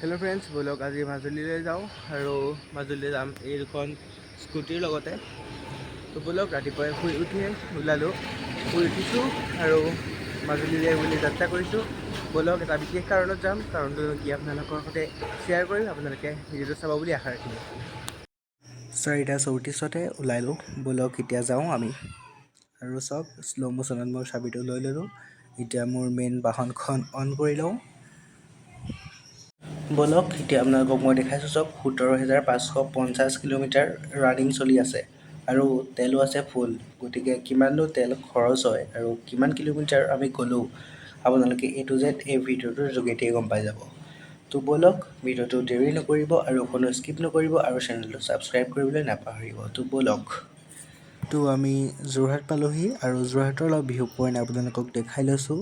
Hello' friends, ব'লক আজি মাজুলীলৈ যাওঁ আৰু মাজুলীলৈ যাম এই দুখন স্কুটিৰ লগতে। তো ব'লক, ৰাতিপুৱাই শুই উঠিয়ে ওলালোঁ, শুই উঠিছোঁ আৰু মাজুলীলৈ বুলি যাত্ৰা কৰিছোঁ। ব'লক, এটা বিশেষ কাৰণত যাম। কাৰণটো কি আপোনালোকৰ সৈতে শ্বেয়াৰ কৰিম, আপোনালোকে ভিডিঅ'টো চাব বুলি আশা ৰাখিলোঁ। 4:34তে ওলালোঁ। ব'লক, এতিয়া যাওঁ আমি। আৰু চাওক, শ্ল' মোশ্যনত মই চাবিটো লৈ ল'লোঁ। এতিয়া মোৰ মেইন বাহনখন অন কৰি লওঁ। ব'লক, এতিয়া আপোনালোকক মই দেখাইছোঁ। চাওক, 17,550 কিলোমিটাৰ ৰানিং চলি আছে আৰু তেলো আছে ফুল। গতিকে কিমাননো তেল খৰচ হয় আৰু কিমান কিলোমিটাৰ আমি গ'লোঁ, আপোনালোকে এ টু জেড এই ভিডিঅ'টোৰ যোগেদিয়ে গম পাই যাব। তো ব'লক, ভিডিঅ'টো দেৰি নকৰিব আৰু কোনো স্কিপ নকৰিব আৰু চেনেলটো ছাবস্ক্ৰাইব কৰিবলৈ নাপাহৰিব। তো ব'লক। তো আমি যোৰহাট পালোহি আৰু যোৰহাটৰ অলপ ভিউ পইণ্ট আপোনালোকক দেখাই লৈছোঁ।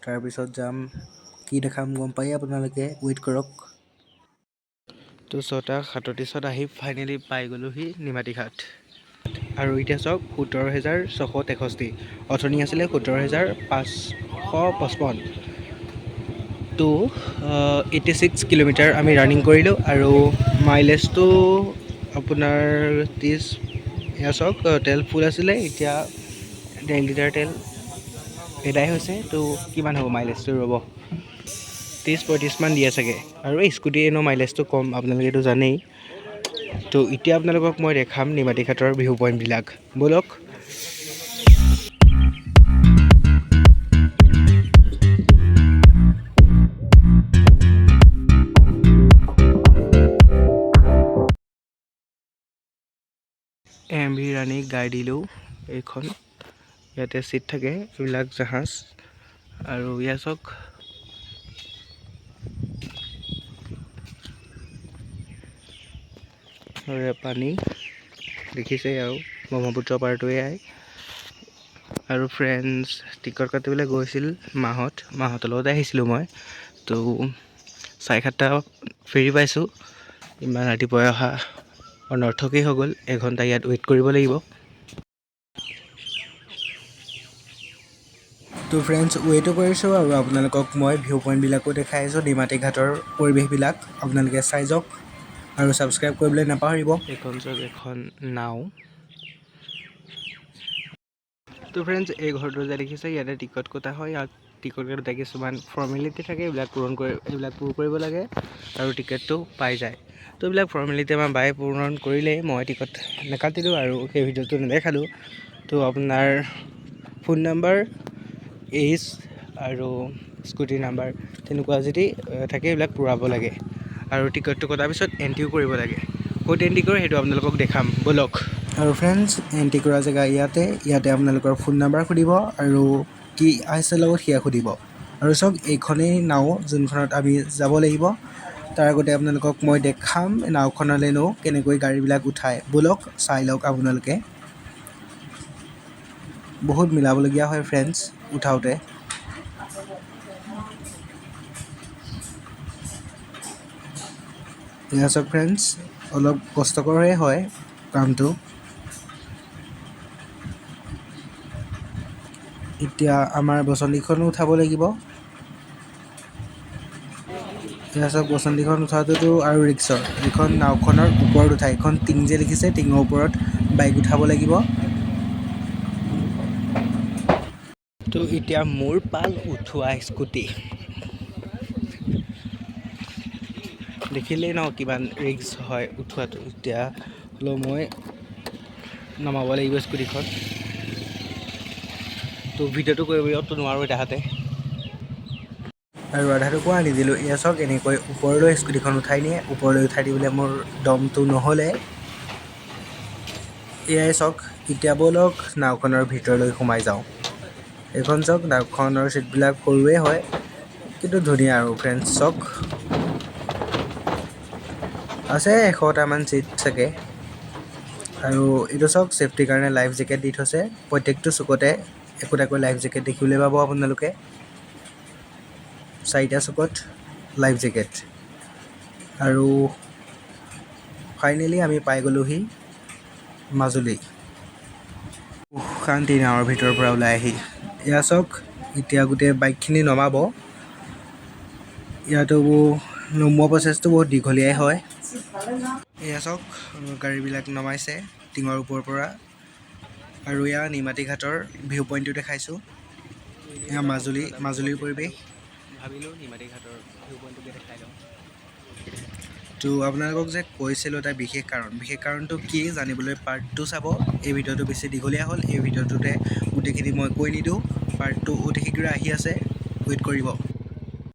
তাৰপিছত যাম, কি দেখাম গম পাই আপোনালোকে, ৱেইট কৰক। তো 6:37ত আহি ফাইনেলি পাই গ'লোহি নিমাতীঘাট। আৰু এতিয়া চাওক, 17,663, অথনি আছিলে 17,555। তো 86 কিলোমিটাৰ আমি ৰানিং কৰিলোঁ আৰু মাইলেজটো আপোনাৰ 30। এয়া চাওক, তেল ফুল আছিলে, এতিয়া 1.5 লিটাৰ তেল এদাই হৈছে। তো কিমান হ'ব মাইলেজটো? ৰ'ব, 30-35মান দিয়ে চাগে। আৰু এই স্কুটি এনেও মাইলেজটো কম, আপোনালোকে এইটো জানেই। তো এতিয়া আপোনালোকক মই দেখাম নিমাতীঘাটৰ ভিউ পইণ্টবিলাক। ব'লক। এম ভি ৰাণী গাইডিলো এইখন, ইয়াতে চিট থাকে, এইবিলাক জাহাজ। আৰু ইয়াত চাওক, আৰু পানী দেখিছেই আৰু ব্ৰহ্মপুত্ৰ পাৰটোৱে আই। আৰু ফ্ৰেণ্ডছ, টিকট কাটিবলৈ গৈছিল মাহঁত, মাহঁতৰ লগতে আহিছিলোঁ মই। তো 7:30 ফেৰী পাইছোঁ। ইমান ৰাতিপুৱাই অহা অনৰ্থকেই হৈ গ'ল, এঘণ্টা ইয়াত ৱেইট কৰিব লাগিব। তো ফ্ৰেণ্ডছ, ৱেইটো কৰিছোঁ আৰু আপোনালোকক মই ভিউ পইণ্টবিলাকো দেখাই আছোঁ। নিমাতী ঘাটৰ পৰিৱেশবিলাক আপোনালোকে চাই যাওক আৰু ছাবস্ক্ৰাইব কৰিবলৈ নাপাহৰিব। এইখন চাওক, এখন নাও। তো ফ্ৰেণ্ডছ, এই ঘৰটো যে দেখিছে, ইয়াতে টিকট কটা হয়। ইয়াত টিকট কাটোতে কিছুমান ফৰ্মেলিটি থাকে, এইবিলাক পূৰণ কৰি, এইবিলাক পূৰ কৰিব লাগে আৰু টিকেটটো পাই যায়। তো এইবিলাক ফৰ্মেলিটি আমাৰ বায়ে পূৰণ কৰিলেই, মই টিকট নাকাটিলোঁ আৰু সেই ভিডিঅ'টো নেদেখালোঁ। তো আপোনাৰ ফোন নাম্বাৰ, এইজ আৰু স্কুটিৰ নাম্বাৰ তেনেকুৱা যদি থাকে, এইবিলাক পূৰাব লাগে আৰু টিকটটো কটাৰ পিছত এণ্ট্ৰিও কৰিব লাগে। ক'ত এণ্ট্ৰি কৰে সেইটো আপোনালোকক দেখাম, ব'লক। আৰু ফ্ৰেণ্ডছ, এণ্ট্ৰি কৰা জেগা ইয়াতে। ইয়াতে আপোনালোকৰ ফোন নাম্বাৰ সুধিব আৰু কি আহিছে লগত সেয়া সুধিব। আৰু চাওক, এইখনেই নাও যোনখনত আমি যাব লাগিব। তাৰ আগতে আপোনালোকক মই দেখাম নাওখনলৈনো কেনেকৈ গাড়ীবিলাক উঠায়। ব'লক, চাই লওক আপোনালোকে। বহুত মিলাবলগীয়া হয় ফ্ৰেণ্ডছ উঠাওঁতে। এয়া চাওক ফ্ৰেণ্ডছ, অলপ কষ্টকৰহে হয় কামটো। এতিয়া আমাৰ বচন্তীখনো উঠাব লাগিব। এয়া চাওক, বচন্তীখন উঠাটোতো আৰু ৰিক্সৰ। এইখন নাওখনৰ ওপৰত উঠায়। এইখন টিং যে দেখিছে, টিঙৰ ওপৰত বাইক উঠাব লাগিব। তো এতিয়া মোৰ পাল উঠোৱা স্কুটি। দেখিলেই ন কিমান ৰিক্স হয় উঠোৱাটো। এতিয়া হ'লেও মই নমাব লাগিব স্কুটিখন। তো ভিডিঅ'টো কৰিবতো নোৱাৰোঁ এতিয়া হাতে। আৰু আধাটোকো আনি দিলোঁ। এয়া চাওক, এনেকৈ ওপৰলৈ স্কুটিখন উঠাই নিয়ে। ওপৰলৈ উঠাই দিবলৈ মোৰ দমটো নহ'লে। এয়াই চাওক। এতিয়া ব'লক, নাওখনৰ ভিতৰলৈ সোমাই যাওঁ। এইখন চাওক, নাওখনৰ চিটবিলাক সৰুৱে হয় কিন্তু ধুনীয়া। আৰু ফ্ৰেণ্ডছ, চাওক, আছে 100টামান চিট চাগে। আৰু এইটো চাওক, ছেফটিৰ কাৰণে লাইফ জেকেট দি থৈছে। প্ৰত্যেকটো চুকতে একোটাকৈ লাইফ জেকেট দেখিবলৈ পাব আপোনালোকে। চাৰিটা চুকত লাইফ জেকেট। আৰু ফাইনেলি আমি পাই গ'লোহি মাজুলী। শান্তি, নাৱৰ ভিতৰৰ পৰা ওলাই আহি। এয়া চাওক, এতিয়া গোটেই বাইকখিনি নমাব। ইয়াতো নমোৱা প্ৰচেছটো বহুত দীঘলীয়াই হয়। এয়া চাওক, গাড়ীবিলাক নমাইছে টিঙৰ ওপৰৰ পৰা। আৰু এয়া নিমাতী ঘাটৰ ভিউ পইণ্টটো দেখাইছোঁ। এয়া মাজুলী, মাজুলীৰ পৰিৱেশ। ভাবিলোঁ নিমাতী ঘাটৰ ভিউ পইণ্টটোকে দেখাই লওঁ। তো আপোনালোকক যে কৈছিলোঁ এটা বিশেষ কাৰণ, বিশেষ কাৰণটো কি জানিবলৈ পাৰ্ট 2 চাব। এই ভিডিঅ'টো বেছি দীঘলীয়া হ'ল, এই ভিডিঅ'টোতে গোটেইখিনি মই কৈ নিদিওঁ। পাৰ্ট 2 অতি শীঘ্ৰে আহি আছে, ৱেইট কৰিব।